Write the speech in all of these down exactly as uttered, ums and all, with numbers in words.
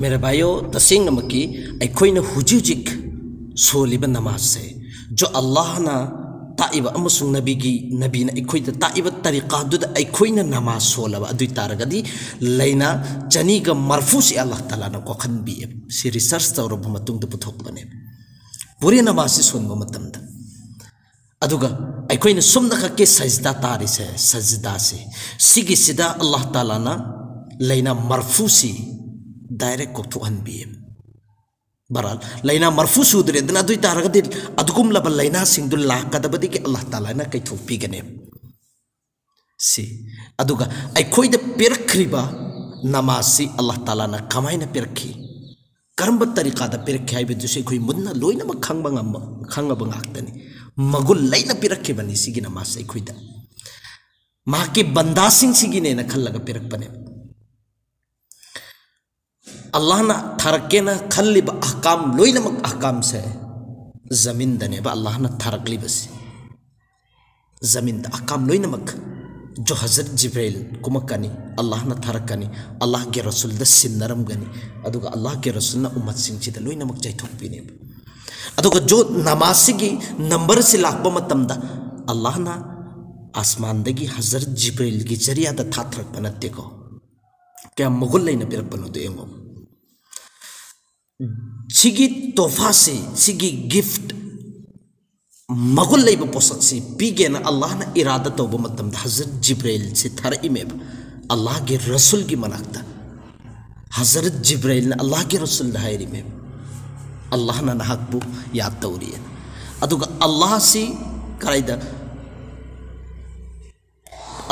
ꯃꯦꯔꯥ ꯚꯥꯏꯌꯣ, ꯇꯁꯦꯡꯅꯃꯛꯀꯤ ꯑꯩꯈꯣꯏꯅ ꯍꯧꯖꯤꯛ ꯍꯧꯖꯤꯛ ꯁꯣꯜꯂꯤꯕ ꯅꯃꯥꯖꯁꯦ, ꯖꯣ ꯑꯜꯂꯥꯍꯅ ꯇꯥꯛꯏꯕ ꯑꯃꯁꯨꯡ ꯅꯕꯤꯒꯤ, ꯅꯕꯤꯅ ꯑꯩꯈꯣꯏꯗ ꯇꯥꯛꯏꯕ ꯇꯔꯤꯀꯥꯗꯨꯗ ꯑꯩꯈꯣꯏꯅ ꯅꯃꯥꯖ ꯁꯣꯜꯂꯕ ꯑꯗꯨ ꯑꯣꯏ ꯇꯥꯔꯒꯗꯤ, ꯂꯥꯏꯅꯥ ꯆꯅꯤꯒ ꯃꯔꯐꯨꯁꯤ ꯑꯜꯂꯥꯍ ꯇꯥꯂꯥꯅ ꯀꯣꯛꯍꯟꯕꯤꯌꯦꯕ꯫ ꯁꯤ ꯔꯤꯁꯔꯁ ꯇꯧꯔꯕ ꯃꯇꯨꯡꯗ ꯄꯨꯊꯣꯛꯄꯅꯦꯕ꯫ ꯄꯨꯔꯦ ꯅꯃꯥꯖꯁꯤ ꯁꯣꯟꯕ ꯃꯇꯝꯗ꯫ ꯑꯗꯨꯒ ꯑꯩꯈꯣꯏꯅ ꯁꯨꯝꯅ ꯈꯛꯀꯤ ꯁꯖꯗꯥ ꯇꯥꯔꯤꯁꯦ, ꯁꯖꯗꯥꯁꯤ, ꯁꯤꯒꯤꯁꯤꯗ ꯑꯜꯂꯥꯍ ꯇꯥꯂꯥꯅ ꯂꯥꯏꯅꯥ ꯃꯔꯐꯨꯁꯤ ꯗꯥꯏꯔꯦꯛ ꯀꯣꯛꯊꯣꯛꯍꯟꯕꯤꯌꯦꯕ꯫ ꯕꯍꯔꯍꯥꯜ, ꯂꯥꯏꯅꯥ ꯃꯔꯐꯨ ꯁꯨꯗ꯭ꯔꯦꯗꯅ, ꯑꯗꯨ ꯑꯣꯏ ꯇꯥꯔꯒꯗꯤ ꯑꯗꯨꯒꯨꯝꯂꯕ ꯂꯥꯏꯅꯥꯁꯤꯡꯗꯨ ꯂꯥꯛꯀꯗꯕꯗꯒꯤ ꯑꯜꯂꯥꯍ ꯇꯥꯂꯥꯅ ꯀꯩꯊꯣꯛꯄꯤꯒꯅꯦꯕ꯫ ꯁꯤ, ꯑꯗꯨꯒ ꯑꯩꯈꯣꯏꯗ ꯄꯤꯔꯛꯈ꯭ꯔꯤꯕ ꯅꯃꯥꯖꯁꯤ ꯑꯜꯂꯥꯍ ꯇꯥꯂꯥꯅ ꯀꯃꯥꯏꯅ ꯄꯤꯔꯛꯈꯤ, ꯀꯔꯝꯕ ꯇꯔꯤꯀꯥꯗ ꯄꯤꯔꯛꯈꯤ ꯍꯥꯏꯕꯗꯨꯁꯨ ꯑꯩꯈꯣꯏ ꯃꯨꯟꯅ ꯂꯣꯏꯅꯃꯛ ꯈꯪꯕ ꯉꯝꯕ, ꯈꯪꯉꯕ ꯉꯥꯛꯇꯅꯤ꯫ ꯃꯒꯨꯟ ꯂꯩꯅ ꯄꯤꯔꯛꯈꯤꯕꯅꯤ ꯁꯤꯒꯤ ꯅꯃꯥꯖꯁꯦ ꯑꯩꯈꯣꯏꯗ꯫ ꯃꯍꯥꯛꯀꯤ ꯕꯟꯗꯥꯁꯤꯡꯁꯤꯒꯤꯅꯦꯅ ꯈꯜꯂꯒ ꯄꯤꯔꯛꯄꯅꯦꯕ꯫ ꯑꯜꯂꯥꯍꯅ ꯊꯥꯔꯛꯀꯦꯅ ꯈꯜꯂꯤꯕ ꯑꯍꯀꯥꯝ ꯂꯣꯏꯅꯃꯛ, ꯑꯍꯀꯥꯝꯁꯦ ꯖꯃꯤꯟꯗꯅꯦꯕ ꯑꯜꯂꯥꯍꯅ ꯊꯥꯔꯛꯂꯤꯕꯁꯦ꯫ ꯖꯃꯤꯟꯗ ꯑꯍꯀꯥꯝ ꯂꯣꯏꯅꯃꯛ, ꯖꯣ ꯍꯖꯔꯠ ꯖꯤꯕ꯭ꯔꯥꯏꯜ ꯀꯨꯝꯃꯛꯀꯅꯤ, ꯑꯜꯂꯥꯍꯅ ꯊꯥꯔꯛꯀꯅꯤ, ꯑꯜꯂꯥꯍꯒꯤ ꯔꯁꯨꯜꯗ ꯁꯤꯟꯅꯔꯝꯒꯅꯤ, ꯑꯗꯨꯒ ꯑꯜꯂꯥꯍꯒꯤ ꯔꯁꯨꯜꯅ ꯎꯝꯃꯠꯁꯤꯡꯁꯤꯗ ꯂꯣꯏꯅꯃꯛ ꯆꯥꯏꯊꯣꯛꯄꯤꯅꯦꯕ꯫ ꯑꯗꯨꯒ ꯖꯣ ꯅꯃꯥꯖꯁꯤꯒꯤ ꯅꯝꯕꯔꯁꯤ ꯂꯥꯛꯄ ꯃꯇꯝꯗ ꯑꯜꯂꯥꯍꯅ ꯑꯁꯃꯥꯟꯗꯒꯤ ꯍꯖꯔꯠ ꯖꯤꯕ꯭ꯔꯥꯏꯜꯒꯤ ꯖꯔꯤꯌꯥꯗ ꯊꯥꯊꯔꯛꯄ ꯅꯠꯇꯦꯀꯣ꯫ ꯀꯌꯥꯝ ꯃꯒꯨꯟ ꯂꯩꯅ ꯄꯤꯔꯛꯄꯅꯣꯗꯣ ꯌꯦꯡꯉꯣ꯫ ꯁꯤꯒꯤ ꯇꯣꯐꯥꯁꯤ, ꯁꯤꯒꯤ ꯒꯤꯐ, ꯃꯒꯨꯟ ꯂꯩꯕ ꯄꯣꯠꯁꯛꯁꯤ ꯄꯤꯒꯦꯅ ꯑꯜꯂꯥꯍꯅ ꯏꯔꯥꯗ ꯇꯧꯕ ꯃꯇꯝꯗ ꯍꯖꯔꯠ ꯖꯤꯕ꯭ꯔꯥꯏꯜꯁꯤ ꯊꯥꯔꯛꯏꯃꯦꯕ ꯑꯜꯂꯥꯍꯒꯤ ꯔꯁꯨꯜꯒꯤ ꯃꯅꯥꯛꯇ꯫ ꯍꯖꯔꯠ ꯖꯤꯕ꯭ꯔꯥꯏꯜꯅ ꯑꯜꯂꯥꯍꯒꯤ ꯔꯁꯨꯜꯗ ꯍꯥꯏꯔꯤꯃꯦꯕ, "ꯑꯜꯂꯥꯍꯅ ꯅꯍꯥꯛꯄꯨ ꯌꯥꯗ ꯇꯧꯔꯤꯑꯅ"꯫ ꯑꯗꯨꯒ ꯑꯜꯂꯥꯍꯁꯤ ꯀꯗꯥꯏꯗ?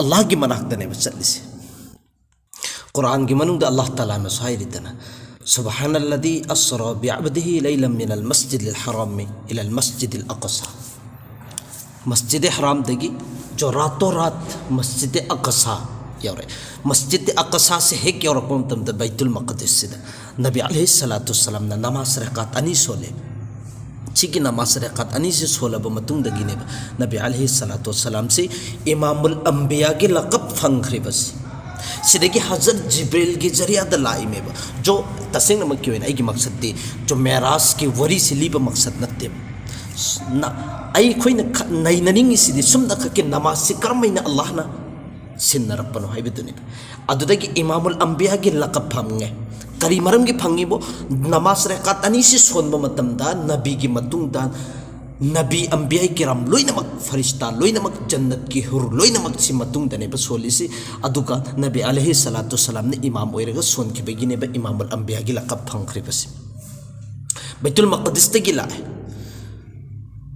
ꯑꯜꯂꯥꯍꯒꯤ ꯃꯅꯥꯛꯇꯅꯦꯕ ꯆꯠꯂꯤꯁꯦ꯫ ꯀꯨꯔꯥꯟꯒꯤ ꯃꯅꯨꯡꯗ ꯑꯜꯂꯥꯍ ꯇꯥꯂꯥꯅꯁꯨ ꯍꯥꯏꯔꯤꯗꯅ, "سبحان الذي أسرى بعبده ليلا من المسجد الحرام إلى المسجد الأقصى." ꯃꯁꯖꯤꯗ ꯍꯔꯥꯝꯗꯒꯤ ꯖꯣ ꯔꯥꯇꯣ ꯔꯥꯠ ꯃꯁꯖꯤꯗ ꯑꯀꯁꯥ ꯌꯧꯔꯛꯑꯦ꯫ ꯃꯁꯖꯤꯗ ꯑꯀꯁꯥꯁꯦ ꯍꯦꯛ ꯌꯧꯔꯛꯄ ꯃꯇꯝꯗ ꯕꯩꯇꯨꯜ ꯃꯛꯗꯤꯁꯁꯤꯗ ꯅꯕꯤ ꯑꯂꯩꯍꯤ ꯁꯂꯥꯇꯨ ꯁꯂꯥꯝꯅ ꯅꯃꯥꯖ ꯔꯀꯥꯠ ꯑꯅꯤ ꯁꯣꯜꯂꯦ꯫ ꯁꯤꯒꯤ ꯅꯃꯥꯖ ꯔꯀꯥꯠ ꯑꯅꯤꯁꯤ ꯁꯣꯜꯂꯕ ꯃꯇꯨꯡꯗꯒꯤꯅꯦꯕ ꯅꯕꯤ ꯑꯂꯩꯍꯤ ꯁꯂꯥꯇꯨ ꯁꯂꯥꯝꯁꯤ ꯏꯃꯥꯃꯨꯜ ꯑꯝꯕꯤꯌꯥꯒꯤ ꯂꯀꯞ ꯐꯪꯈ꯭ꯔꯤꯕꯁꯤ꯫ ꯁꯤꯗꯒꯤ ꯍꯖꯔꯠ ꯖꯤꯕ꯭ꯔꯤꯜꯒꯤ ꯖꯔꯤꯌꯥꯗ ꯂꯥꯛꯏꯃꯦꯕ꯫ ꯖꯣ, ꯇꯁꯦꯡꯅꯃꯛꯀꯤ ꯑꯣꯏꯅ ꯑꯩꯒꯤ ꯃꯛꯁꯠꯇꯤ ꯖꯣ ꯃꯦꯔꯥꯖꯀꯤ ꯋꯥꯔꯤꯁꯤ ꯂꯤꯕ ꯃꯛꯁꯠ ꯅꯠꯇꯦꯕ꯫ ꯅ-, ꯑꯩꯈꯣꯏꯅ ꯈ-, ꯅꯩꯅꯅꯤꯡꯉꯤꯁꯤꯗꯤ ꯁꯨꯝꯅ ꯈꯛꯀꯤ ꯅꯃꯥꯖꯁꯤ ꯀꯔꯝꯍꯥꯏꯅ ꯑꯜꯂꯥꯍꯅ ꯁꯤꯟꯅꯔꯛꯄꯅꯣ ꯍꯥꯏꯕꯗꯨꯅꯤ꯫ ꯑꯗꯨꯗꯒꯤ ꯏꯃꯥꯃꯨꯜ ꯑꯝꯕꯤꯌꯥꯒꯤ ꯂꯀꯞ ꯐꯪꯉꯦ꯫ ꯀꯔꯤ ꯃꯔꯝꯒꯤ ꯐꯪꯉꯤꯕꯣ? ꯅꯃꯥꯖ ꯔꯦꯀꯥꯠ ꯑꯅꯤꯁꯤ ꯁꯣꯟꯕ ꯃꯇꯝꯗ ꯅꯕꯤꯒꯤ ꯃꯇꯨꯡꯗ ꯅꯕꯤ ꯑꯝꯕꯤꯌꯥ ꯀꯤꯔꯥꯝ ꯂꯣꯏꯅꯃꯛ, ꯐꯔꯤꯁꯇꯥ ꯂꯣꯏꯅꯃꯛ, ꯖꯟꯅꯠꯀꯤ ꯍꯨꯔ ꯂꯣꯏꯅꯃꯛꯁꯤ ꯃꯇꯨꯡꯗꯅꯦꯕ ꯁꯣꯜꯂꯤꯁꯤ꯫ ꯑꯗꯨꯒ ꯅꯕꯤ ꯑꯂꯩꯍꯤ ꯁꯂꯥꯇꯨ ꯁꯂꯥꯝꯅ ꯏꯃꯥꯝ ꯑꯣꯏꯔꯒ ꯁꯣꯟꯈꯤꯕꯒꯤꯅꯦꯕ ꯏꯃꯥꯃꯨꯜ ꯑꯝꯕꯤꯌꯥꯒꯤ ꯂꯀꯞ ꯐꯪꯈ꯭ꯔꯤꯕꯁꯤ꯫ ꯕꯩꯇꯨꯜ ꯃꯛꯗꯤꯁꯇꯒꯤ ꯂꯥꯛꯑꯦ꯫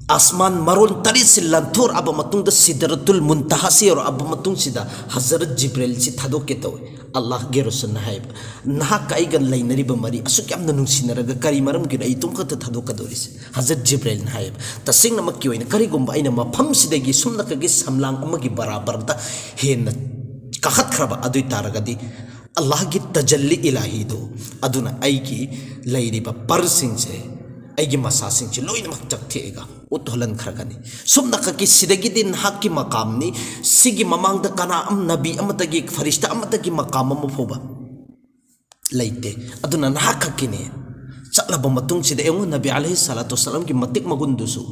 ꯑꯁꯃꯥꯟ ꯃꯔꯣꯟ ꯇꯔꯦꯠꯁꯤ ꯂꯥꯟꯊꯣꯔꯛꯑꯕ ꯃꯇꯨꯡꯗ, ꯁꯤꯗꯔꯇꯨꯜ ꯃꯨꯟꯇꯍꯥꯁꯤ ꯌꯧꯔꯛꯑꯕ ꯃꯇꯨꯡꯁꯤꯗ, ꯍꯖꯔꯠ ꯖꯤꯕ꯭ꯔꯤꯜꯁꯤ ꯊꯥꯗꯣꯛꯀꯦ ꯇꯧꯏ꯫ ꯑꯜꯂꯥꯍꯒꯤ ꯔꯁꯨꯜꯅ ꯍꯥꯏꯕ, "ꯅꯍꯥꯛꯀ ꯑꯩꯒ ꯂꯩꯅꯔꯤꯕ ꯃꯔꯤ ꯑꯁꯨꯛ ꯌꯥꯝꯅ ꯅꯨꯡꯁꯤꯅꯔꯒ ꯀꯔꯤ ꯃꯔꯝꯒꯤꯅꯣ ꯑꯩ ꯏꯇꯣꯝ ꯈꯛꯇ ꯊꯥꯗꯣꯛꯀꯗꯧꯔꯤꯁꯦ?" ꯍꯖꯔꯠ ꯖꯤꯕ꯭ꯔꯤꯜꯅ ꯍꯥꯏꯌꯦꯕ, "ꯇꯁꯦꯡꯅꯃꯛꯀꯤ ꯑꯣꯏꯅ ꯀꯔꯤꯒꯨꯝꯕ ꯑꯩꯅ ꯃꯐꯝꯁꯤꯗꯒꯤ ꯁꯨꯝꯅꯈꯛꯀꯤ ꯁꯝꯂꯥꯡ ꯑꯃꯒꯤ ꯕꯔꯥꯕꯔꯗ ꯍꯦꯟꯅ ꯀꯥꯈꯠꯈ꯭ꯔꯕ ꯑꯗꯨ ꯑꯣꯏ ꯇꯥꯔꯒꯗꯤ, ꯑꯜꯂꯥꯍꯒꯤ ꯇꯖꯜꯂꯤ ꯏꯂꯥꯍꯤꯗꯣ ꯑꯗꯨꯅ ꯑꯩꯒꯤ ꯂꯩꯔꯤꯕ ꯄꯔꯁꯤꯡꯁꯦ, ꯑꯩꯒꯤ ꯃꯁꯥꯁꯤꯡꯁꯦ ꯂꯣꯏꯅꯃꯛ ꯆꯛꯊꯦꯛꯑꯒ ꯎꯠꯍꯜꯍꯟꯈ꯭ꯔꯒꯅꯤ꯫ ꯁꯨꯝꯅꯈꯛꯀꯤ ꯁꯤꯗꯒꯤꯗꯤ ꯅꯍꯥꯛꯀꯤ ꯃꯀꯥꯝꯅꯤ꯫ ꯁꯤꯒꯤ ꯃꯃꯥꯡꯗ ꯀꯅꯥ ꯑꯃ, ꯅꯕꯤ ꯑꯃꯠꯇꯒꯤ, ꯐꯔꯤꯁꯇꯥ ꯑꯃꯠꯇꯒꯤ ꯃꯀꯥꯝ ꯑꯃ ꯐꯥꯎꯕ ꯂꯩꯇꯦ꯫ ꯑꯗꯨꯅ ꯅꯍꯥꯛ ꯈꯛꯀꯤꯅꯤ ꯆꯠꯂꯕ ꯃꯇꯨꯡꯁꯤꯗ꯫ ꯌꯦꯡꯉꯨ, ꯅꯕꯤ ꯑꯂꯩꯍꯤ ꯁꯂꯥꯇꯨ ꯋꯁꯁꯂꯥꯝꯒꯤ ꯃꯇꯤꯛ ꯃꯒꯨꯟꯗꯨꯁꯨ,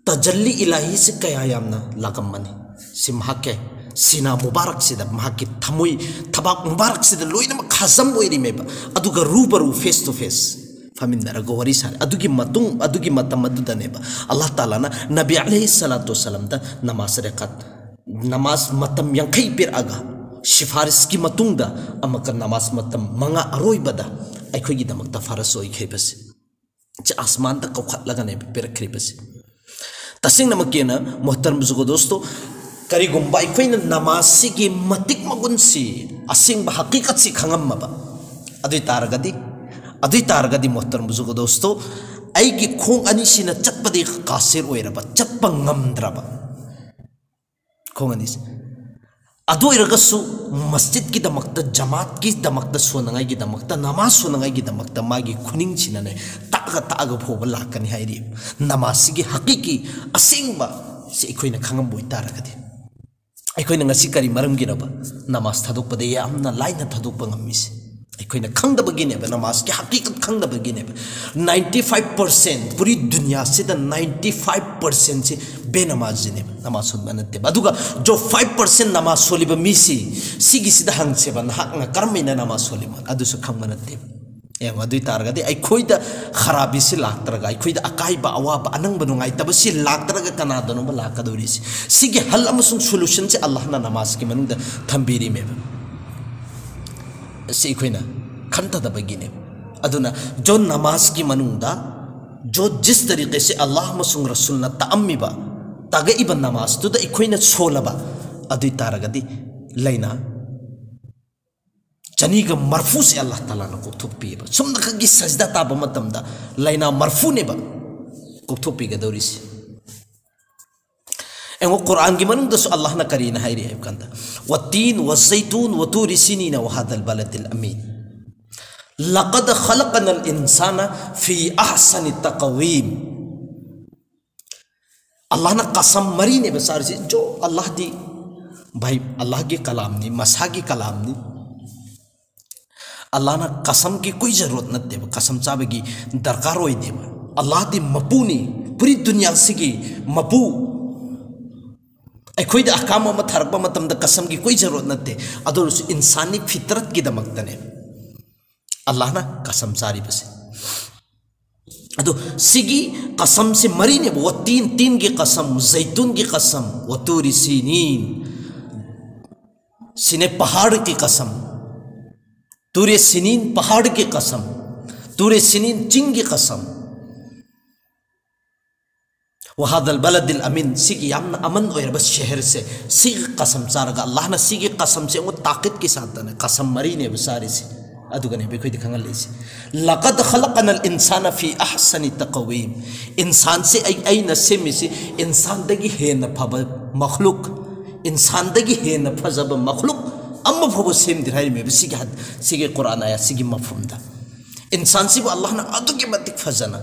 ꯇꯖꯜꯂꯤ ꯏꯂꯥꯍꯤꯁꯤ ꯀꯌꯥ ꯌꯥꯝꯅ ꯂꯥꯛꯂꯝꯃꯅꯤ꯫ ꯁꯤ ꯃꯍꯥꯛꯀꯤ ꯁꯤꯅꯥ ꯃꯨꯕꯥꯔꯛꯁꯤꯗ, ꯃꯍꯥꯛꯀꯤ ꯊꯃꯣꯏ, ꯊꯕꯥꯛ ꯃꯨꯕꯥꯔꯛꯁꯤꯗ ꯂꯣꯏꯅꯃꯛ ꯍꯖꯝ ꯑꯣꯏꯔꯤꯃꯦꯕ꯫ ꯑꯗꯨꯒ ꯔꯨꯕꯔꯨ, face to face, ꯐꯝꯃꯤꯟꯅꯔꯒ ꯋꯥꯔꯤ ꯁꯥꯔꯦ꯫ ꯑꯗꯨꯒꯤ ꯃꯇꯨꯡ, ꯑꯗꯨꯒꯤ ꯃꯇꯝ ꯑꯗꯨꯗꯅꯦꯕ ꯑꯜꯂꯥꯍ ꯇꯥꯂꯥꯅ ꯅꯕꯤ ꯑꯂꯩꯍꯤ ꯁꯂꯥꯇꯨ ꯋꯁꯁꯂꯥꯝꯗ ꯅꯃꯥꯖ ꯔꯦꯀꯥꯠ, ꯅꯃꯥꯖ ꯃꯇꯝ ꯌꯥꯡꯈꯩ ꯄꯤꯔꯛꯑꯒ, ꯁꯤꯐꯥꯔꯤꯁꯀꯤ ꯃꯇꯨꯡꯗ ꯑꯃꯨꯛꯀ ꯅꯃꯥꯖ ꯃꯇꯝ ꯃꯉꯥ ꯑꯔꯣꯏꯕꯗ ꯑꯩꯈꯣꯏꯒꯤꯗꯃꯛꯇ ꯐꯔꯁ ꯑꯣꯏꯈ꯭ꯔꯤꯕꯁꯦ꯫ ꯁꯤ ꯑꯁꯃꯥꯟꯗ ꯀꯧꯈꯠꯂꯒꯅꯦꯕ ꯄꯤꯔꯛꯈ꯭ꯔꯤꯕꯁꯦ꯫ ꯇꯁꯦꯡꯅꯃꯛꯀꯤ ꯑꯣꯏꯅ, ꯃꯣꯍꯇꯔꯝ ꯕꯨꯖꯨꯔꯒ ꯗꯣꯁꯇꯣ, ꯀꯔꯤꯒꯨꯝꯕ ꯑꯩꯈꯣꯏꯅ ꯅꯃꯥꯖꯁꯤꯒꯤ ꯃꯇꯤꯛ ꯃꯒꯨꯟꯁꯤ, ꯑꯁꯦꯡꯕ ꯍꯀꯤꯀꯠꯁꯤ ꯈꯪꯉꯝꯃꯕ, ꯑꯗꯨ ꯑꯣꯏ ꯇꯥꯔꯒꯗꯤ, ꯑꯗꯨ ꯑꯣꯏ ꯇꯥꯔꯒꯗꯤ, ꯃꯣꯍꯇꯔꯝ ꯕꯨꯖꯨꯔꯒ ꯗꯣꯁꯇꯣ, ꯑꯩꯒꯤ ꯈꯣꯡ ꯑꯅꯤꯁꯤꯅ ꯆꯠꯄꯗꯤ ꯀꯥꯁꯤꯔ ꯑꯣꯏꯔꯕ, ꯆꯠꯄ ꯉꯝꯗ꯭ꯔꯕ, ꯈꯣꯡ ꯑꯅꯤꯁꯦ꯫ ꯑꯗꯨ ꯑꯣꯏꯔꯒꯁꯨ ꯃꯁꯖꯤꯗꯀꯤꯗꯃꯛꯇ, ꯖꯃꯥꯠꯀꯤꯗꯃꯛꯇ ꯁꯣꯟꯅꯉꯥꯏꯒꯤꯗꯃꯛꯇ, ꯅꯃꯥꯖ ꯁꯣꯟꯅꯉꯥꯏꯒꯤꯗꯃꯛꯇ ꯃꯥꯒꯤ ꯈꯨꯅꯤꯡꯁꯤꯅꯅꯦ ꯇꯛꯑꯒ ꯇꯛꯑꯒ ꯐꯥꯎꯕ ꯂꯥꯛꯀꯅꯤ ꯍꯥꯏꯔꯤ꯫ ꯅꯃꯥꯖꯁꯤꯒꯤ ꯍꯀꯤꯀꯤ ꯑꯁꯦꯡꯕ ꯁꯤ ꯑꯩꯈꯣꯏꯅ ꯈꯪꯉꯝꯕ ꯑꯣꯏꯇꯥꯔꯒꯗꯤ꯫ ꯑꯩꯈꯣꯏꯅ ꯉꯁꯤ ꯀꯔꯤ ꯃꯔꯝꯒꯤꯅꯣꯕ ꯅꯃꯥꯖ ꯊꯥꯗꯣꯛꯄꯗ ꯌꯥꯝꯅ ꯂꯥꯏꯅ ꯊꯥꯗꯣꯛꯄ ꯉꯝꯃꯤꯁꯦ? ꯑꯩꯈꯣꯏꯅ ꯈꯪꯗꯕꯒꯤꯅꯦꯕ, ꯅꯃꯥꯖꯀꯤ ꯍꯀꯤꯀꯠ ꯈꯪꯗꯕꯒꯤꯅꯦꯕ꯫ ꯅꯥꯏꯟꯇꯤ ꯐꯥꯏꯚ ꯄꯥꯔꯁꯦꯟ ꯄꯨꯔꯤ ꯗꯨꯅꯤꯌꯥꯁꯤꯗ ꯅꯥꯏꯟꯇꯤ ꯐꯥꯏꯚ ꯄꯥꯔꯁꯦꯟꯁꯤ ꯕꯦꯅꯃꯥꯖꯤꯅꯦꯕ, ꯅꯃꯥꯖ ꯁꯣꯟꯕ ꯅꯠꯇꯦꯕ꯫ ꯑꯗꯨꯒ ꯖꯣ ꯐꯥꯏꯚ ꯄꯥꯔꯁꯦꯟ ꯅꯃꯥꯖ ꯁꯣꯜꯂꯤꯕ ꯃꯤꯁꯤ, ꯁꯤꯒꯤꯁꯤꯗ ꯍꯪꯁꯦꯕ, ꯅꯍꯥꯛꯅ ꯀꯔꯝꯍꯥꯏꯅ ꯅꯃꯥꯖ ꯁꯣꯜꯂꯤꯕ? ꯑꯗꯨꯁꯨ ꯈꯪꯕ ꯅꯠꯇꯦꯕ꯫ ꯌꯦꯡꯉꯣ, ꯑꯗꯨ ꯑꯣꯏ ꯇꯥꯔꯒꯗꯤ ꯑꯩꯈꯣꯏꯗ ꯈꯔꯥꯕꯤꯁꯤ ꯂꯥꯛꯇ꯭ꯔꯒ, ꯑꯩꯈꯣꯏꯗ ꯑꯀꯥꯏꯕ, ꯑꯋꯥꯕ, ꯑꯅꯪꯕ, ꯅꯨꯡꯉꯥꯏꯇꯕꯁꯤ ꯂꯥꯛꯇ꯭ꯔꯒ ꯀꯅꯥꯗꯅꯣꯕ ꯂꯥꯛꯀꯗꯧꯔꯤꯁꯤ? ꯁꯤꯒꯤ ꯍꯜ ꯑꯃꯁꯨꯡ ꯁꯣꯂꯨꯁꯟꯁꯦ ꯑꯜꯂꯥꯍꯅ ꯅꯃꯥꯖꯀꯤ ꯃꯅꯨꯡꯗ ꯊꯝꯕꯤꯔꯤꯃꯦꯕ꯫ ꯁꯤ ꯑꯩꯈꯣꯏꯅ ꯈꯟꯊꯗꯕꯒꯤꯅꯦꯕ꯫ ꯑꯗꯨꯅ ꯖꯣ ꯅꯃꯥꯖꯀꯤ ꯃꯅꯨꯡꯗ ꯖꯣ ꯖꯤꯁ ꯇꯔꯤꯀꯦꯁꯦ ꯑꯜꯂꯥꯍ ꯑꯃꯁꯨꯡ ꯔꯁꯨꯜꯅ ꯇꯥꯛꯑꯝꯃꯤꯕ, ꯇꯥꯛꯂꯛꯏꯕ ꯅꯃꯥꯖꯇꯨꯗ ꯑꯩꯈꯣꯏꯅ ꯁꯣꯜꯂꯕ, ꯑꯗꯨ ꯑꯣꯏ ꯇꯥꯔꯒꯗꯤ ꯂꯥꯏꯅꯥ ꯆꯅꯤꯒ ꯃꯔꯐꯨꯁꯦ ꯑꯜꯂꯥꯍ ꯇꯥꯂꯥꯅ ꯀꯣꯛꯊꯣꯛꯄꯤꯑꯕ꯫ ꯁꯨꯝꯅꯈꯛꯀꯤ ꯁꯖꯗꯥ ꯇꯥꯕ ꯃꯇꯝꯗ ꯂꯥꯏꯅꯥ ꯃꯔꯐꯨꯅꯦꯕ ꯀꯣꯛꯊꯣꯛꯄꯤꯒꯗꯧꯔꯤꯁꯦ꯫ ꯌꯦꯡꯉꯣ, ꯀꯨꯔꯥꯟꯒꯤ ꯃꯅꯨꯡꯗꯁꯨ ꯑꯜꯂꯥꯍꯅ ꯀꯔꯤꯅ ꯍꯥꯏꯔꯤ ꯍꯥꯏꯕ ꯀꯥꯟꯗ, "والتين والزيتون وطور سينين وهذا البلد الأمين لقد خلقنا الإنسان في أحسن تقويم." ꯑꯜꯂꯥꯍꯅ ꯀꯁꯝ ꯃꯔꯤꯅꯦꯕ ꯆꯥꯔꯤꯁꯦ꯫ ꯖꯣ ꯑꯜꯂꯥꯍꯗꯤ, ꯚꯥꯏ, ꯑꯜꯂꯥꯍꯒꯤ ꯀꯂꯥꯝꯅꯤ, ꯃꯁꯥꯒꯤ ꯀꯂꯥꯝꯅꯤ꯫ ꯑꯜꯂꯥꯍꯅ ꯀꯁꯝꯒꯤ ꯀꯣꯏ ꯖꯔꯨꯔꯠ ꯅꯠꯇꯦꯕ, ꯀꯁꯝ ꯆꯥꯕꯒꯤ ꯗꯔꯀꯥꯔ ꯑꯣꯏꯗꯦꯕ꯫ ꯑꯜꯂꯥꯍꯗꯤ ꯃꯄꯨꯅꯤ, ꯄꯨꯔꯤ ꯗꯨꯅꯤꯌꯥꯁꯤꯒꯤ ꯃꯄꯨ꯫ ꯑꯩꯈꯣꯏꯗ ꯑꯍꯀꯥꯝ ꯑꯃ ꯊꯥꯔꯛꯄ ꯃꯇꯝꯗ ꯀꯁꯝꯒꯤ ꯀꯣꯏ ꯖꯔꯨꯔꯠ ꯅꯠꯇꯦ꯫ ꯑꯗꯨ ꯑꯣꯏꯔꯁꯨ ꯏꯟꯁꯥꯟꯒꯤ ꯐꯤꯇꯔꯠꯀꯤꯗꯃꯛꯇꯅꯦ ꯑꯜꯂꯥꯍꯅ ꯀꯁꯝ ꯆꯥꯔꯤꯕꯁꯦ꯫ ꯑꯗꯣ ꯁꯤꯒꯤ ꯀꯁꯝꯁꯤ ꯃꯔꯤꯅꯦꯕ: ꯋꯥꯇꯤꯟ, ꯇꯤꯟꯒꯤ ꯀꯁꯝ, ꯖꯩꯇꯨꯟꯒꯤ ꯀꯁꯝ, ꯋꯥꯇꯨꯔꯤ ꯁꯤꯅꯤꯟ, ꯁꯤꯅꯦ ꯄꯍꯥꯔꯒꯤ ꯀꯁꯝ, ꯇꯨꯔꯦ ꯁꯤꯅꯤꯟ ꯄꯍꯥꯔꯒꯤ ꯀꯁꯝ, ꯇꯨꯔꯦ ꯁꯤꯅꯤꯟ ꯆꯤꯡꯒꯤ ꯀꯁꯝ, ꯋꯥꯍꯥꯗꯜ ꯕꯂꯗꯤꯜ ꯑꯃꯤꯟ, ꯁꯤꯒꯤ ꯌꯥꯝꯅ ꯑꯃꯟ ꯑꯣꯏꯔꯕ ꯁꯍꯔꯁꯦ, ꯁꯤꯒꯤ ꯀꯁꯝ ꯆꯥꯔꯒ, ꯑꯜꯂꯥꯍꯅ ꯁꯤꯒꯤ ꯀꯁꯝꯁꯦ ꯑꯃꯨꯛ ꯇꯥꯀꯤꯠꯀꯤ ꯁꯥꯠꯇꯅꯦ, ꯀꯁꯝ ꯃꯔꯤꯅꯦꯕ ꯆꯥꯔꯤꯁꯦ꯫ ꯑꯗꯨꯒꯅꯦꯕ ꯑꯩꯈꯣꯏꯗ ꯈꯪꯍꯜꯂꯤꯁꯦ, "لقد خلقنا الإنسان في أحسن تقويم"꯫ ꯏꯟꯁꯥꯟꯁꯦ ꯑꯩ, ꯑꯩꯅ ꯁꯦꯝꯃꯤꯁꯤ ꯏꯟꯁꯥꯟꯗꯒꯤ ꯍꯦꯟꯅ ꯐꯕ ꯃꯈꯂꯨꯛ, ꯏꯟꯁꯥꯟꯗꯒꯤ ꯍꯦꯟꯅ ꯐꯖꯕ ꯃꯈꯂꯨꯛ ꯑꯃ ꯐꯥꯎꯕ ꯁꯦꯝꯗ꯭ꯔꯤ ꯍꯥꯏꯔꯤꯃꯦꯕ ꯁꯤꯒꯤ ꯍꯗ-, ꯁꯤꯒꯤ ꯀꯨꯔꯥꯟ ꯑꯥꯌꯥ ꯁꯤꯒꯤ ꯃꯐꯝꯗ꯫ ꯏꯟꯁꯥꯟꯁꯤꯕꯨ ꯑꯜꯂꯥꯍꯅ ꯑꯗꯨꯛꯀꯤ ꯃꯇꯤꯛ ꯐꯖꯅ,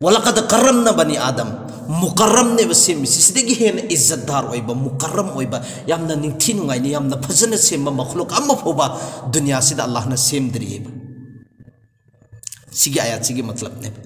"ولقد كرمنا بني آدم" ꯃꯨꯀꯔꯝꯅꯦꯕ ꯁꯦꯝꯃꯤꯁꯤ꯫ ꯁꯤꯗꯒꯤ ꯍꯦꯟꯅ ꯏꯖꯠꯗꯥꯔ ꯑꯣꯏꯕ, ꯃꯨꯀꯔꯝ ꯑꯣꯏꯕ, ꯌꯥꯝꯅ ꯅꯤꯡꯊꯤ ꯅꯨꯡꯉꯥꯏꯅ, ꯌꯥꯝꯅ ꯐꯖꯅ ꯁꯦꯝꯕ ꯃꯈꯂꯨꯛ ꯑꯃ ꯐꯥꯎꯕ ꯗꯨꯅꯤꯌꯥꯁꯤꯗ ꯑꯜꯂꯥꯍꯅ ꯁꯦꯝꯗ꯭ꯔꯤꯑꯕ꯫ ꯁꯤꯒꯤ ꯑꯥꯌꯥꯠꯁꯤꯒꯤ ꯃꯇꯂꯕꯅꯦꯕ꯫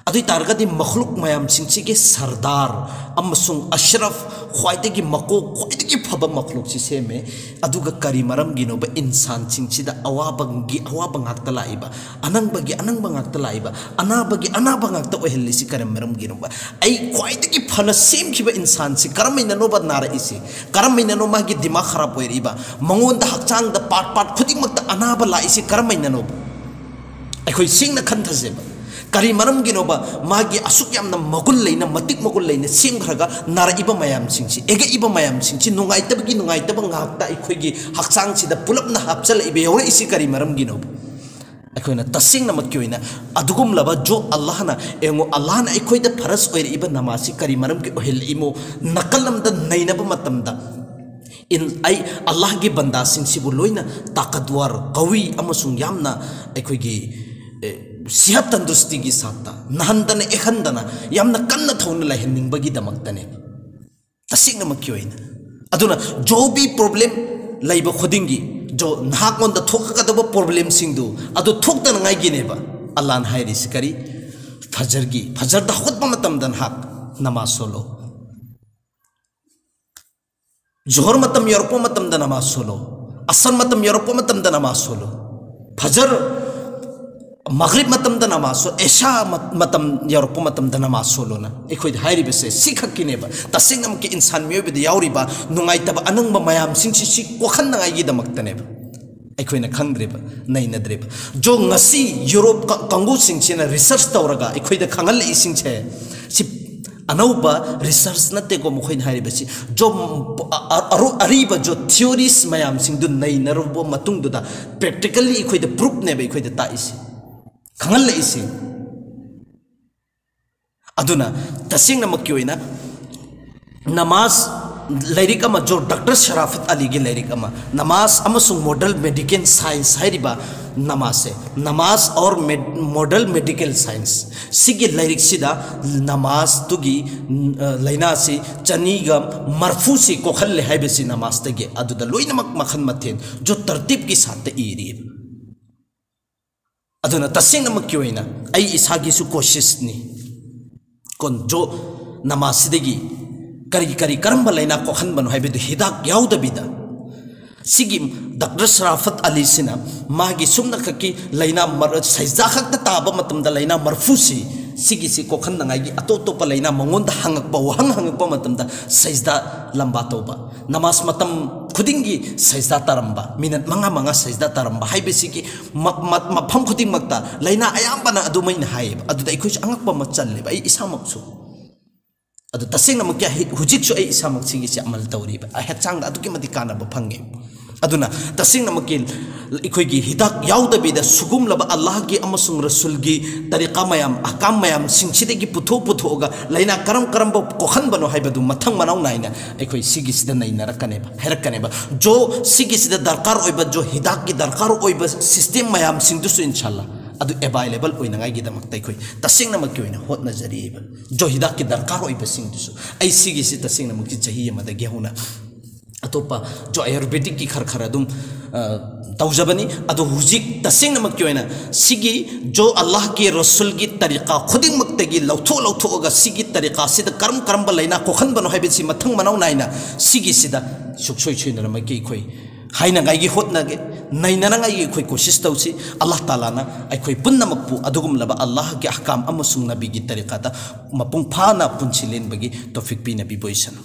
ꯑꯗꯨ ꯑꯣꯏ ꯇꯥꯔꯒꯗꯤ ꯃꯈꯂꯨꯛ ꯃꯌꯥꯝꯁꯤꯡꯁꯤꯒꯤ ꯁꯔꯗꯥꯔ ꯑꯃꯁꯨꯡ ꯑꯁ꯭ꯔꯐ, ꯈ꯭ꯋꯥꯏꯗꯒꯤ ꯃꯀꯣꯛ, ꯈ꯭ꯋꯥꯏꯗꯒꯤ ꯐꯕ ꯃꯈꯂꯨꯛꯁꯤ ꯁꯦꯝꯃꯦ꯫ ꯑꯗꯨꯒ ꯀꯔꯤ ꯃꯔꯝꯒꯤꯅꯣꯕ ꯏꯟꯁꯥꯟꯁꯤꯡꯁꯤꯗ ꯑꯋꯥꯕꯒꯤ ꯑꯋꯥꯕ ꯉꯥꯛꯇ ꯂꯥꯛꯏꯕ, ꯑꯅꯪꯕꯒꯤ ꯑꯅꯪꯕ ꯉꯥꯛꯇ ꯂꯥꯛꯏꯕ, ꯑꯅꯥꯕꯒꯤ ꯑꯅꯥꯕ ꯉꯥꯛꯇ ꯑꯣꯏꯍꯜꯂꯤꯁꯤ ꯀꯔꯤ ꯃꯔꯝꯒꯤꯅꯣꯕ? ꯑꯩ ꯈ꯭ꯋꯥꯏꯗꯒꯤ ꯐꯅ ꯁꯦꯝꯈꯤꯕ ꯏꯟꯁꯥꯟꯁꯤ ꯀꯔꯝꯍꯥꯏꯅꯅꯣꯕ ꯅꯥꯔꯛꯏꯁꯤ? ꯀꯔꯝꯍꯥꯏꯅꯅꯣ ꯃꯥꯒꯤ ꯗꯤꯃꯥꯒ ꯈꯔꯥꯞ ꯑꯣꯏꯔꯛꯏꯕ? ꯃꯉꯣꯟꯗ ꯍꯛꯆꯥꯡꯗ ꯄꯥꯔꯠ ꯄꯥꯔꯠ ꯈꯨꯗꯤꯡꯃꯛꯇ ꯑꯅꯥꯕ ꯂꯥꯛꯏꯁꯤ ꯀꯔꯝꯍꯥꯏꯅꯅꯣꯕ? ꯑꯩꯈꯣꯏ ꯁꯦꯡꯅ ꯈꯟꯊꯁꯦꯕ꯫ ꯀꯔꯤ ꯃꯔꯝꯒꯤꯅꯣꯕ ꯃꯥꯒꯤ ꯑꯁꯨꯛ ꯌꯥꯝꯅ ꯃꯒꯨꯟ ꯂꯩꯅ, ꯃꯇꯤꯛ ꯃꯒꯨꯟ ꯂꯩꯅ ꯁꯦꯝꯈ꯭ꯔꯒ ꯅꯥꯔꯛꯏꯕ ꯃꯌꯥꯝꯁꯤꯡꯁꯤ, ꯑꯦꯒꯛꯏꯕ ꯃꯌꯥꯝꯁꯤꯡꯁꯤ, ꯅꯨꯡꯉꯥꯏꯇꯕꯒꯤ ꯅꯨꯡꯉꯥꯏꯇꯕ ꯉꯥꯛꯇ ꯑꯩꯈꯣꯏꯒꯤ ꯍꯛꯆꯥꯡꯁꯤꯗ ꯄꯨꯂꯞꯅ ꯍꯥꯞꯆꯜꯂꯛꯏꯕ, ꯌꯥꯎꯔꯛꯏꯁꯤ ꯀꯔꯤ ꯃꯔꯝꯒꯤꯅꯣꯕ? ꯑꯩꯈꯣꯏꯅ ꯇꯁꯦꯡꯅꯃꯛꯀꯤ ꯑꯣꯏꯅ ꯑꯗꯨꯒꯨꯝꯂꯕ ꯖꯣ ꯑꯜꯂꯥꯍꯅ, ꯌꯦꯡꯉꯨ, ꯑꯜꯂꯥꯍꯅ ꯑꯩꯈꯣꯏꯗ ꯐꯔꯖ ꯑꯣꯏꯔꯛꯏꯕ ꯅꯃꯥꯖꯁꯤ ꯀꯔꯤ ꯃꯔꯝꯒꯤ ꯑꯣꯏꯍꯜꯂꯛꯏꯃꯣ? ꯅꯥꯀꯜ ꯑꯃꯗ ꯅꯩꯅꯕ ꯃꯇꯝꯗ, ꯏꯟ-, ꯑꯩ ꯑꯜꯂꯥꯍꯒꯤ ꯕꯟꯗꯥꯁꯤꯡꯁꯤꯕꯨ ꯂꯣꯏꯅ ꯇꯥꯀꯠꯋꯥꯔ, ꯀꯧꯏ ꯑꯃꯁꯨꯡ ꯌꯥꯝꯅ ꯑꯩꯈꯣꯏꯒꯤ, ꯑꯦ, ꯁꯤꯍꯠ ꯇꯟꯗꯨꯔꯁꯇꯤꯒꯤ ꯁꯥꯠꯇ ꯅꯥꯍꯟꯗꯅ ꯌꯦꯛꯍꯟꯗꯅ ꯌꯥꯝꯅ ꯀꯟꯅ ꯊꯧꯅ ꯂꯩꯍꯟꯅꯤꯡꯕꯒꯤꯗꯃꯛꯇꯅꯦ, ꯇꯁꯦꯡꯅꯃꯛꯀꯤ ꯑꯣꯏꯅ꯫ ꯑꯗꯨꯅ ꯖꯣꯕꯤ ꯄ꯭ꯔꯣꯕ꯭ꯂꯦꯝ ꯂꯩꯕ ꯈꯨꯗꯤꯡꯒꯤ, ꯖꯣ, ꯅꯍꯥꯛꯉꯣꯟꯗ ꯊꯣꯛꯀꯗꯕ ꯄ꯭ꯔꯣꯕ꯭ꯂꯦꯝꯁꯤꯡꯗꯨ ꯑꯗꯨ ꯊꯣꯛꯇꯅꯉꯥꯏꯒꯤꯅꯦꯕ ꯑꯜꯂꯥꯍꯅ ꯍꯥꯏꯔꯤꯁꯤ꯫ ꯀꯔꯤ? ꯐꯖꯔꯒꯤ, ꯐꯖꯔꯗ ꯍꯧꯒꯠꯄ ꯃꯇꯝꯗ ꯅꯍꯥꯛ ꯅꯃꯥꯖ ꯁꯣꯜꯂꯣ꯫ ꯖꯣꯍꯔ ꯃꯇꯝ ꯌꯧꯔꯛꯄ ꯃꯇꯝꯗ ꯅꯃꯥꯖ ꯁꯣꯜꯂꯣ꯫ ꯑꯁꯔ ꯃꯇꯝ ꯌꯧꯔꯛꯄ ꯃꯇꯝꯗ ꯅꯃꯥꯖ ꯁꯣꯜꯂꯣ꯫ ꯐꯖꯔ, ꯃꯒ꯭ꯔꯤꯕ ꯃꯇꯝꯗ ꯅꯃꯥꯖ ꯁꯣꯜ-, ꯏꯁꯥ ꯃ-, ꯃꯇꯝ ꯌꯧꯔꯛꯄ ꯃꯇꯝꯗ ꯅꯃꯥꯖ ꯁꯣꯜꯂꯣꯅ ꯑꯩꯈꯣꯏꯗ ꯍꯥꯏꯔꯤꯕꯁꯦ ꯁꯤꯈꯛꯀꯤꯅꯦꯕ꯫ ꯇꯁꯦꯡꯅꯃꯛꯀꯤ ꯏꯟꯁꯥꯟ ꯃꯤꯑꯣꯏꯕꯗ ꯌꯥꯎꯔꯤꯕ ꯅꯨꯡꯉꯥꯏꯇꯕ ꯑꯅꯪꯕ ꯃꯌꯥꯝꯁꯤꯡꯁꯤ ꯁꯤ ꯀꯣꯛꯍꯟꯅꯉꯥꯏꯒꯤꯗꯃꯛꯇꯅꯦꯕ꯫ ꯑꯩꯈꯣꯏꯅ ꯈꯪꯗ꯭ꯔꯤꯕ, ꯅꯩꯅꯗ꯭ꯔꯤꯕ꯫ ꯖꯣ, ꯉꯁꯤ ꯌꯨꯔꯣꯞ ꯀ-, ꯀꯥꯡꯕꯨꯁꯤꯡꯁꯤꯅ ꯔꯤꯁꯔꯁ ꯇꯧꯔꯒ ꯑꯩꯈꯣꯏꯗ ꯈꯪꯍꯜꯂꯛꯏꯁꯤꯡꯁꯦ, ꯁꯤ ꯑꯅꯧꯕ ꯔꯤꯁꯔꯁ ꯅꯠꯇꯦꯀꯣ ꯃꯈꯣꯏꯅ ꯍꯥꯏꯔꯤꯕꯁꯤ꯫ ꯖꯣ, ꯑ-, ꯑ-, ꯑꯔꯨ-, ꯑꯔꯤꯕ ꯖꯣ ꯊꯤꯑꯣꯔꯤꯁ ꯃꯌꯥꯝꯁꯤꯡꯗꯨ ꯅꯩꯅꯔꯨꯕ ꯃꯇꯨꯡꯗꯨꯗ ꯄ꯭ꯔꯦꯛꯇꯤꯀꯦꯜꯂꯤ ꯑꯩꯈꯣꯏꯗ ꯄ꯭ꯔꯨꯐꯅꯦꯕ ꯑꯩꯈꯣꯏꯗ ꯇꯥꯛꯏꯁꯦ, ꯈꯪꯍꯜꯂꯛꯏꯁꯦ꯫ ꯑꯗꯨꯅ ꯇꯁꯦꯡꯅꯃꯛꯀꯤ ꯑꯣꯏꯅ ꯅꯃꯥꯖ ꯂꯥꯏꯔꯤꯛ ꯑꯃ, ꯖꯣ ꯗꯥꯛꯇꯔ ꯁꯔꯥꯐꯠ ꯑꯂꯤꯒꯤ ꯂꯥꯏꯔꯤꯛ ꯑꯃ, ꯅꯃꯥꯖ ꯑꯃꯁꯨꯡ ꯃꯣꯗꯔꯟ ꯃꯦꯗꯤꯀꯦꯜ ꯁꯥꯏꯟꯁ ꯍꯥꯏꯔꯤꯕ ꯅꯃꯥꯖꯁꯦ, ꯅꯃꯥꯖ or May-, modern medical science, ꯁꯤꯒꯤ ꯂꯥꯏꯔꯤꯛꯁꯤꯗ ꯅꯃꯥꯖꯇꯨꯒꯤ, ꯎꯝ, ꯑ, ꯂꯥꯏꯅꯥꯁꯤ ꯆꯅꯤꯒ ꯃꯔꯐꯨꯁꯤ ꯀꯣꯛꯍꯜꯂꯦ ꯍꯥꯏꯕꯁꯤ ꯅꯃꯥꯖꯇꯒꯤ, ꯑꯗꯨꯗ ꯂꯣꯏꯅꯃꯛ ꯃꯈꯜ ꯃꯊꯦꯜ ꯖꯣ ꯇꯔꯇꯤꯞꯀꯤ ꯁꯥꯠꯇ ꯏꯔꯤꯕ꯫ ꯑꯗꯨꯅ ꯇꯁꯦꯡꯅꯃꯛꯀꯤ ꯑꯣꯏꯅ ꯑꯩ ꯏꯁꯥꯒꯤꯁꯨ ꯀꯣꯁꯤꯁꯅꯤ, ꯀꯣꯟ ꯖꯣ ꯅꯃꯥꯖꯁꯤꯗꯒꯤ ꯀꯔꯤ ꯀꯔꯤ, ꯀꯔꯝꯕ ꯂꯥꯏꯅꯥ ꯀꯣꯛꯍꯟꯕꯅꯣ ꯍꯥꯏꯕꯗꯨ ꯍꯤꯗꯥꯛ ꯌꯥꯎꯗꯕꯤꯗ꯫ ꯁꯤꯒꯤ ꯗꯥꯛꯇꯔ ꯁꯔꯥꯐꯠ ꯑꯂꯤꯁꯤꯅ ꯃꯥꯒꯤ ꯁꯨꯝꯅꯈꯛꯀꯤ ꯂꯥꯏꯅꯥ ꯃꯔ-, ꯁꯩꯖꯗꯥ ꯈꯛꯇ ꯇꯥꯕ ꯃꯇꯝꯗ ꯂꯥꯏꯅꯥ ꯃꯔꯐꯨꯁꯤ, ꯁꯤꯒꯤꯁꯤ ꯀꯣꯛꯍꯟꯅꯉꯥꯏꯒꯤ ꯑꯇꯣꯞ ꯑꯇꯣꯞꯄ ꯂꯥꯏꯅꯥ ꯃꯉꯣꯟꯗ ꯍꯪꯉꯛꯄ, ꯋꯥꯍꯪ ꯍꯪꯉꯛꯄ ꯃꯇꯝꯗ ꯁꯩꯖꯗꯥ ꯂꯝꯕꯥ ꯇꯧꯕ, ꯅꯃꯥꯖ ꯃꯇꯝ ꯈꯨꯗꯤꯡꯒꯤ ꯁꯩꯖꯗꯥ ꯇꯥꯔꯝꯕ, ꯃꯤꯅꯠ ꯃꯉꯥ ꯃꯉꯥ ꯁꯩꯖꯗꯥ ꯇꯥꯔꯝꯕ ꯍꯥꯏꯕꯁꯤꯒꯤ ꯃ-, ꯃ-, ꯃꯐꯝ ꯈꯨꯗꯤꯡꯃꯛꯇ ꯂꯥꯏꯅꯥ ꯑꯌꯥꯝꯕꯅ ꯑꯗꯨꯃꯥꯏꯅ ꯍꯥꯏꯌꯦꯕ꯫ ꯑꯗꯨꯗ ꯑꯩꯈꯣꯏꯁꯨ ꯑꯉꯛꯄ ꯑꯃ ꯆꯜꯂꯦꯕ, ꯑꯩ ꯏꯁꯥꯃꯛꯁꯨ꯫ ꯑꯗꯨ ꯇꯁꯦꯡꯅꯃꯛꯀꯤ ꯍꯤ-, ꯍꯧꯖꯤꯛꯁꯨ ꯑꯩ ꯏꯁꯥꯃꯛ ꯁꯤꯒꯤꯁꯦ ꯑꯃꯜ ꯇꯧꯔꯤꯕ, ꯑꯩ ꯍꯛꯆꯥꯡꯗ ꯑꯗꯨꯛꯀꯤ ꯃꯇꯤꯛ ꯀꯥꯟꯅꯕ ꯐꯪꯉꯦ꯫ ꯑꯗꯨꯅ ꯇꯁꯦꯡꯅꯃꯛꯀꯤ ꯑꯩꯈꯣꯏꯒꯤ ꯍꯤꯗꯥꯛ ꯌꯥꯎꯗꯕꯤꯗ ꯁꯤꯒꯨꯝꯂꯕ ꯑꯜꯂꯥꯍꯒꯤ ꯑꯃꯁꯨꯡ ꯔꯁꯨꯜꯒꯤ ꯇꯔꯤꯀꯥ ꯃꯌꯥꯝ, ꯑꯍꯀꯥꯝ ꯃꯌꯥꯝꯁꯤꯡꯁꯤꯗꯒꯤ ꯄꯨꯊꯣꯛ ꯄꯨꯊꯣꯛꯑꯒ ꯂꯥꯏꯅꯥ ꯀꯔꯝ ꯀꯔꯝꯕ ꯀꯣꯛꯍꯟꯕꯅꯣ ꯍꯥꯏꯕꯗꯨ ꯃꯊꯪ ꯃꯅꯥꯎ ꯅꯥꯏꯅ ꯑꯩꯈꯣꯏ ꯁꯤꯒꯤꯁꯤꯗ ꯅꯩꯅꯔꯛꯀꯅꯦꯕ, ꯍꯥꯏꯔꯛꯀꯅꯦꯕ꯫ ꯖꯣ ꯁꯤꯒꯤꯁꯤꯗ ꯗꯔꯀꯥꯔ ꯑꯣꯏꯕ, ꯖꯣ ꯍꯤꯗꯥꯛꯀꯤ ꯗꯔꯀꯥꯔ ꯑꯣꯏꯕ ꯁꯤꯁꯇꯦꯝ ꯃꯌꯥꯝꯁꯤꯡꯗꯨꯁꯨ ꯏꯟꯁꯥꯜꯂꯥ ꯑꯗꯨ ꯑꯦꯚꯥꯏꯂꯦꯕꯜ ꯑꯣꯏꯅꯉꯥꯏꯒꯤꯗꯃꯛꯇ ꯑꯩꯈꯣꯏ ꯇꯁꯦꯡꯅꯃꯛꯀꯤ ꯑꯣꯏꯅ ꯍꯣꯠꯅꯖꯔꯤꯕ꯫ ꯖꯣ ꯍꯤꯗꯥꯛꯀꯤ ꯗꯔꯀꯥꯔ ꯑꯣꯏꯕꯁꯤꯡꯗꯨꯁꯨ ꯑꯩ ꯁꯤꯒꯤꯁꯤ ꯇꯁꯦꯡꯅꯃꯛꯀꯤ ꯆꯍꯤ ꯑꯃꯗꯒꯤ ꯍꯧꯅ ꯑꯇꯣꯞꯄ ꯖꯣ ꯑꯥꯌꯨꯔꯕꯦꯗꯤꯛꯀꯤ ꯈꯔ ꯈꯔ ꯑꯗꯨꯝ, ꯑ, ꯇꯧꯖꯕꯅꯤ꯫ ꯑꯗꯣ ꯍꯧꯖꯤꯛ ꯇꯁꯦꯡꯅꯃꯛꯀꯤ ꯑꯣꯏꯅ ꯁꯤꯒꯤ ꯖꯣ ꯑꯜꯂꯥꯍꯒꯤ ꯔꯁꯨꯜꯒꯤ ꯇꯔꯤꯀꯥ ꯈꯨꯗꯤꯡꯃꯛꯇꯒꯤ ꯂꯧꯊꯣꯛ ꯂꯧꯊꯣꯛꯑꯒ ꯁꯤꯒꯤ ꯇꯔꯤꯀꯥꯁꯤꯗ ꯀꯔꯝ ꯀꯔꯝꯕ ꯂꯥꯏꯅꯥ ꯀꯣꯛꯍꯟꯕꯅꯣ ꯍꯥꯏꯕꯁꯤ ꯃꯊꯪ ꯃꯅꯥꯎ ꯅꯥꯏꯅ ꯁꯤꯒꯤꯁꯤꯗ ꯁꯨꯛꯁꯣꯏ ꯁꯣꯏꯅꯔꯝꯃꯒꯦ ꯑꯩꯈꯣꯏ ꯍꯥꯏꯅꯉꯥꯏꯒꯤ ꯍꯣꯠꯅꯒꯦ, ꯅꯩꯅꯅꯉꯥꯏꯒꯤ ꯑꯩꯈꯣꯏ ꯀꯣꯁꯤꯁ ꯇꯧꯁꯤ꯫ ꯑꯜꯂꯥꯍ ꯇꯥꯂꯥꯅ ꯑꯩꯈꯣꯏ ꯄꯨꯝꯅꯃꯛꯄꯨ ꯑꯗꯨꯒꯨꯝꯂꯕ ꯑꯜꯂꯥꯍꯒꯤ ꯑꯍꯀꯥꯝ ꯑꯃꯁꯨꯡ ꯅꯕꯤꯒꯤ ꯇꯔꯤꯀꯥꯗ ꯃꯄꯨꯡ ꯐꯥꯅ ꯄꯨꯟꯁꯤ ꯂꯦꯟꯕꯒꯤ ꯇꯧꯐꯤꯛ ꯄꯤꯅꯕꯤꯕ ꯑꯣꯏꯁꯅꯨ꯫